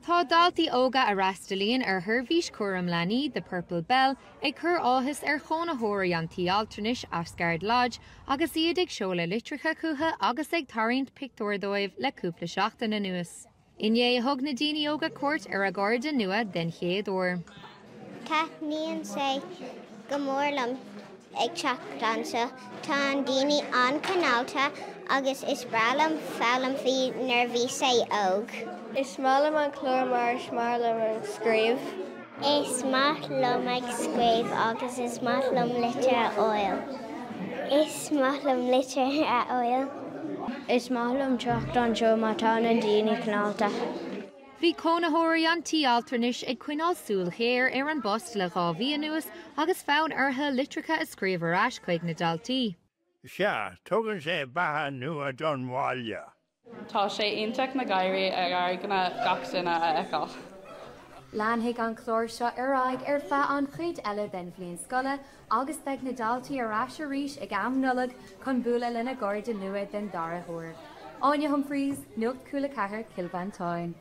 Tá daltaí óga a fhreastalaíonn ar sheirbhís cúram leanaí The Purple Bell ag cur áthas ar chónaitheoirí an tí altranais Asgard Lodge agus iad ag seoladh litreacha chucu agus ag tarraingt pictiúr dóibh le cúpla seachtain anuas. Inné thug na daoine óga cuairt ar a gcairde nua den chéad uair. Taitníonn sé go mór liom ag teacht anseo. Tá an daoine an-chineálta agus is breá liom foghlaim faoi nuair a bhí sé óg. Is maith liom an clár mar is maith liom an scríobh. Is maith liom ag scríobh agus is maith liom litir a fháil. Is maith liom litir a fháil. Is maith liom teacht anseo mar tá na daoine cineálta. Bhí cónaitheoirí an tí altranais ag coinneáil súil ghéar ar an bpost le 2 mhí anuas agus fonn orthu litreacha a scríobh ar ais chuig na daltaí. Sea, tugann sé beatha nua don bhaile. Tá sé iontach na gáirí ar aghaidheanna gach duine a fheiceáil. Leanfaidh an clár seo ar aghaidh ar feadh an chuid eile den bhliain scoile agus beidh na daltaí ar ais arís ag am Nollag chun bualadh lena gcairde nua den dara huair. Áine Humphreys, Nuacht Cúla 4, Cill Mhantáin.